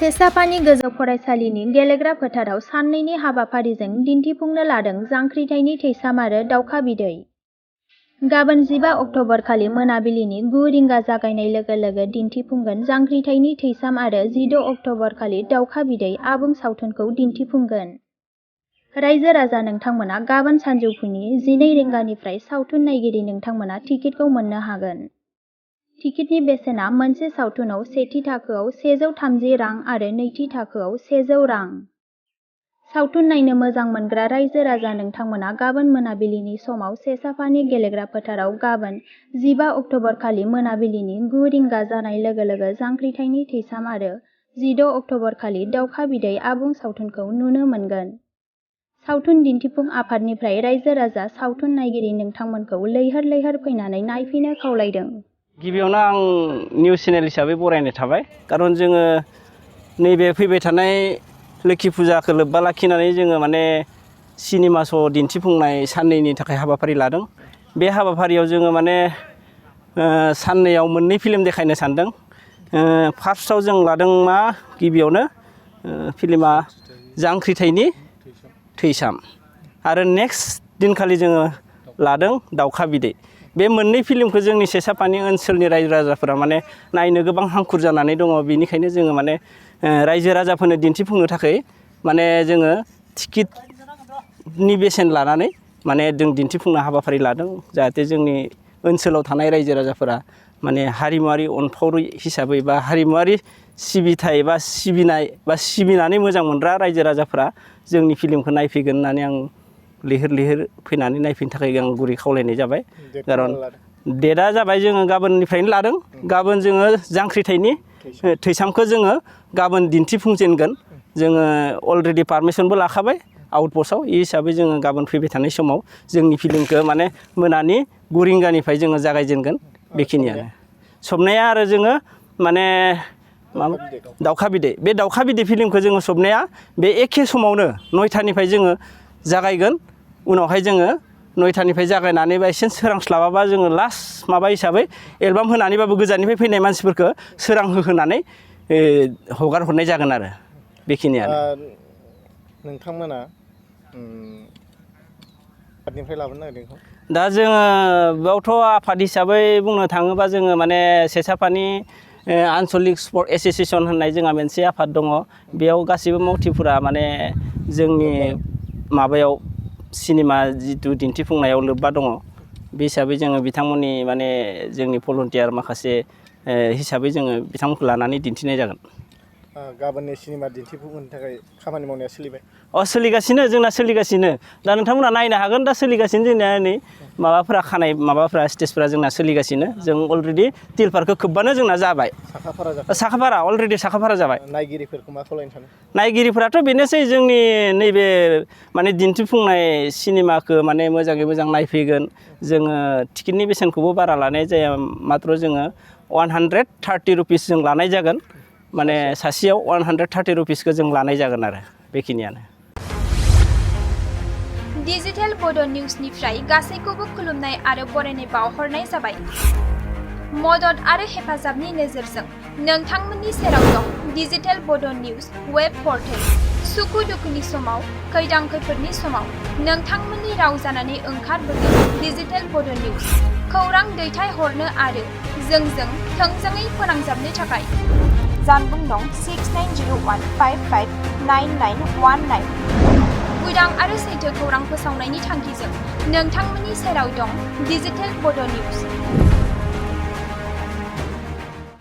सेसाफानि गोजौ फरायसालिनि गेलेग्रा फोथाराव साननैनि हाबाफारिजों दिन्थिफुंनो लादों जांख्रिथायनि थैसाम आरो दावखा बिदै। गाबोन 15 अक्ट'बर खालि मोनाबिलिनि 9 रिंगा जागायनाय लोगो लोगो दिन्थिफुंगोन जांख्रिथायनि थैसाम आरो 16 अक्ट'बर खालि दावखा बिदै आबुं सावथुनखौ दिन्थिफुंगोन। रायजो राजा नोंथांमोना गाबोन सानजौफुनि 12 रिंगानिफ्राय सावथुन नायगिरि नोंथांमोना टिकेटखौ मोननो हागोन। टिकेटनि बेसेना मोनसे सावथुनाव सेथि थाखोआव 130 रां आरो नैथि थाखोआव 100 रां। सावथुन नायनो मोजां मोनग्रा रायजो राजा नोंथांमोना गाबोन मोनाबिलिनि समाव सेसाफानि गेलेग्रा फोथाराव गाबोन 15 अक्ट'बर खालि मोनाबिलिनि 9 रिंगा जानाय लोगो लोगो जांख्रिथायनि थैसाम आरो 16 अक्ट'बर खालि दावखा बिदै आबुं सावथुनखौ नुनो मोनगोन। सावथुन दिन्थिफुं आफादनिफ्राय रायजो राजा सावथुन नायगिरि नोंथांमोनखौ लैहोर लैहोर फैनानै नायफैनो खावलायदों। गिबियावनो आं निउस चेनेल हिसाबै बरायनाय थाबाय, खारन जोङो नैबे फैबाय थानाय लोखि फुजाखौ लोब्बा लाखिनानै जोङो माने सिनेमा श' दिन्थिफुंनाय साननैनि थाखाय हाबाफारि लादों। बे हाबाफारियाव जोङो माने साननैयाव मोननै फिल्म देखायनो सानदों। फार्स्टआव जों लादों मा गिबियावनो फिल्मा जांख्रिथायनि थैसाम आरो नेक्स्ट दिनखालि जोङो लादों दावखा बिदै। बे मोननै फिल्मखौ जोंनि सेसाफानि ओनसोलनि रायजो राजाफोरा माने नायनो गोबां हांखुर जानानै दङ। बेनिखायनो जोङो माने रायजो राजाफोरनो दिन्थिफुंनो थाखाय माने जोङो टिकेटनि बेसेन लानानै माने जों दिन्थिफुंनो हाबाफारि लादों, जाहाथे जोंनि ओनसोलाव थानाय रायजो राजाफोरा माने हारिमुवारि अनफावरि हिसाबै बा हारिमुवारि सिबिथाय बा सिबिनाय बा सिबिनानै मोजां मोनग्रा रायजो राजाफोरा जोंनि फिल्मखौ नायफैगोन होननानै आं लैहोर लैहोर फैनानै नायफैनो थाखाय आं गुरै खावलायनाय जाबाय। खारन डेटआ जाबाय जोङो गाबोननिफ्रायनो लादों। गाबोन जोङो जांख्रिथायनि थैसामखौ जोङो गाबोन दिन्थिफुंजेनगोन। जोङो अलरेडि पारमिसनबो लाखाबाय आउटपस्टआव। बे हिसाबै जोङो गाबोन फैबाय थानाय समाव जोंनि फिल्मखौ माने मोनानि 9 रिंगानिफ्राय जोङो जागायजेनगोन। बेखिनियानो सबनाया आरो जोङो माने दावखा बिदै, बे दावखा बिदै फिल्मखौ जोङो सबनाया बे एखे समावनो 9थानिफ्राय जोङो जागायगोन। उनावहाय जोङो 9थानिफ्राय जागायनानै बा एसे सोरांस्लाबाबा जोङो लास्ट माबा हिसाबै एलबाम होनानैबाबो गोजाननिफ्राय फैनाय मानसिफोरखौ सोरां होहोनानै हगार हरनाय जागोन आरो बेखिनियानो। नोंथांमोना आफादनिफ्राय लाबोनो नागिरदों? दा जोङो बेयावथ' आफाद हिसाबै बुंनो थाङोबा जोङो माने सेसाफानि आनसलिक स्पर्ट एस'सियेसन होननाय जोंहा मोनसे आफाद दङ। बेयाव गासैबो मावथिफोरा माने जोंनि माबायाव सिनेमा जिथु दिन्थिफुंनायाव लोब्बा दङ। बे हिसाबै जोङो बिथांमोननि माने जोंनि भलन्टियार माखासे हिसाबै जोङो बिथांमोनखौ लानानै दिन्थिनाय जागोन। गाबोननि सिनेमा दिन्थिफुंनो थाखाय खामानि मावनाया सोलिबाय? सोलिगासिनो, जोंना सोलिगासिनो। दा नोंथांमोना नायनो हागोन, दा सोलिगासिनो जोंनिया नै माबाफोरा खानाय माबाफोरा स्टेजफोरा जोंना सोलिगासिनो। जों अलरेडि तिलफारखौ खोबबानो जोंना जाबाय। साखाफारा अलरेडि साखाफारा जाबाय। नायगिरिफोरखौ मा खावलायनो सानो? नायगिरिफोराथ' बेनोसै जोंनि नैबे माने दिन्थिफुंनाय सिनेमाखौ माने मोजाङै मोजां नायफैगोन। जोङो टिकेटनि बेसेनखौबो बारा लानाय जाया, माथ्र' जोङो 130 रुपिस जों लानाय जागोन। माने सासेयाव 130 रुपिसखौ जों लानाय जागोन आरो बेखिनियानो। डिजिटेल बड' निउसनिफ्राय गासैखौबो खुलुमनाय आरो बरायनाय बावहरनाय जाबाय। मदद आरो हेफाजाबनि नोजोरजों नोंथांमोननि सेराव दं डिजिटेल बड' निउस वेब पर्टेल। सुखु दुखुनि समाव, खैदां खैफोदनि समाव नोंथांमोननि राव जानानै ओंखारबोगोन डिजिटेल बड' निउस। खौरां दैथायहरनो आरो जोंजों थोंजोङै फोनांजाबनो थाखाय जानबुं दं 6901559919। उदां आरो सैथो खौरां फोसावनायनि थांखिजों नोंथांमोननि सेराव दं डिजिटेल बड' निउस।